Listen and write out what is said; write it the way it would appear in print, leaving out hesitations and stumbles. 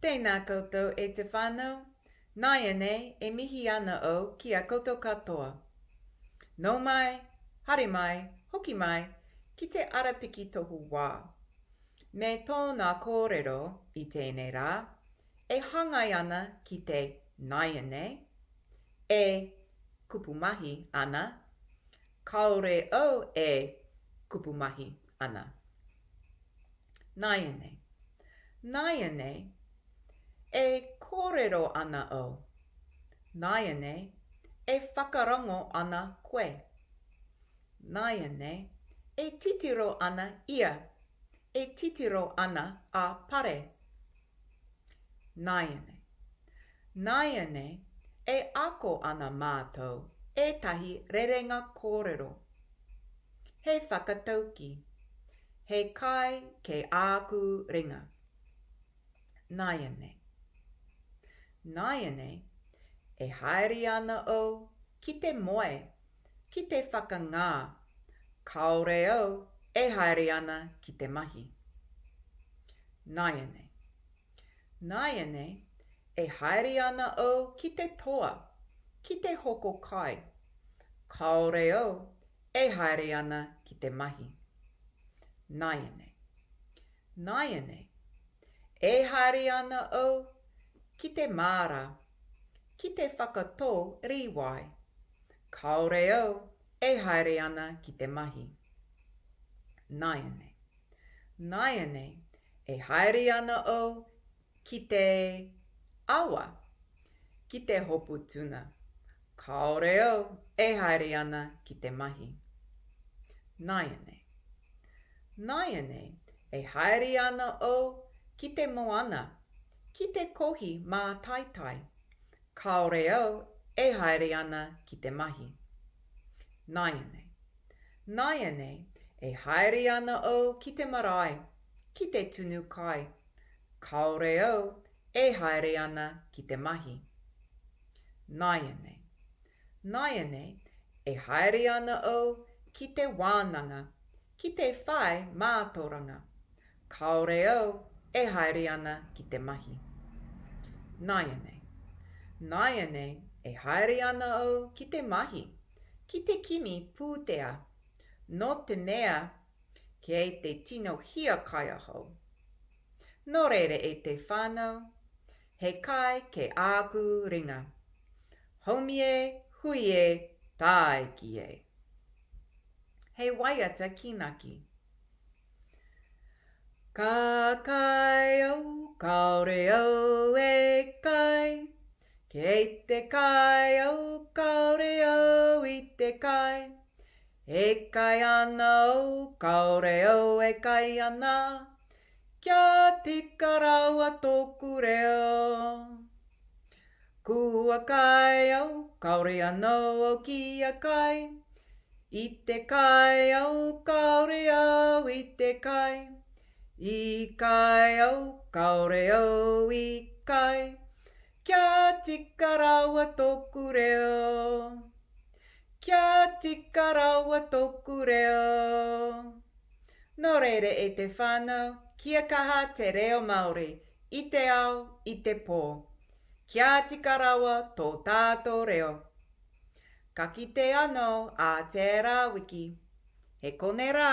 Tēnā koutou e te whānau, nāianei e mihi ana au ki a koutou katoa. Nau mai, haere mai, hoki mai ki te arapiki tohu wā. Me tōna kōrero i tēnei rā, e hāngai ana ki te nāianei, e kupumahi ana, kāore au e kupumahi ana. Nāianei. Nāianei, e kōrero ana au. Nāianei, e whakarongo ana koe. Nāianei, e titiro ana ia. E titiro ana a Pare. Nāianei. Nāianei, e ako ana mātou ētahi rerenga kōrero. He whakatauki. He kai kei āku ringa. Nāianei. Nāianei, e haere ana au ki te moe, ki te whakangā, kāore au e haere ana ki te mahi. Nāianei. Nāianei, e haere ana au ki te toa, ki te hoko kai, kāore au e haere ana ki te mahi. Nāianei. Nāianei, e haere ana au ki te māra, ki te whakatō rīwai. Kāore au e haere ana ki te mahi. Nāianei. Nāianei, e haere ana au ki te awa, ki te hopu tuna. Kāore au e haere ana ki te mahi. Nāianei. Nāianei, e haere ana au ki te moana, ki te kohi mātaitai. Kāore au e haere ana ki te mahi. Nāianei. Nāianei, e haere ana au ki te marae, ki te tunu kai. Kāore au e haere ana ki te mahi. Nāianei. Nāianei, e haere ana au ki te wānanga, ki te whai mātauranga. Kāore au e haere ana ki te mahi. Nāianei. Nāianei, e haere ana au ki te mahi, ki te kimi pūtea, nō te mea kei te tino hiakai ahau. Nō reira e te whānau, he kai kei āku ringa. Haumi e, hui e, tāiki e. He waiata kīnaki. Ka kai au, kāore au e kai. Kei te kai au, kāore au i te kai. E kai ana au, kāore au e kai ana. Kia tika rawa tōku reo. Kua kai au, kāore anō au kia kai. I te kai au, kāore au i te kai. I kai au, kāore au i kai. Kia tika rawa tōku reo. Kia tika rawa tōku reo. Nō reira e te whānau, kia kaha te reo Māori, i te ao, i te pō. Kia tika rawa tō tātou reo. Ka kite anō ā tērā wiki. He kone rā!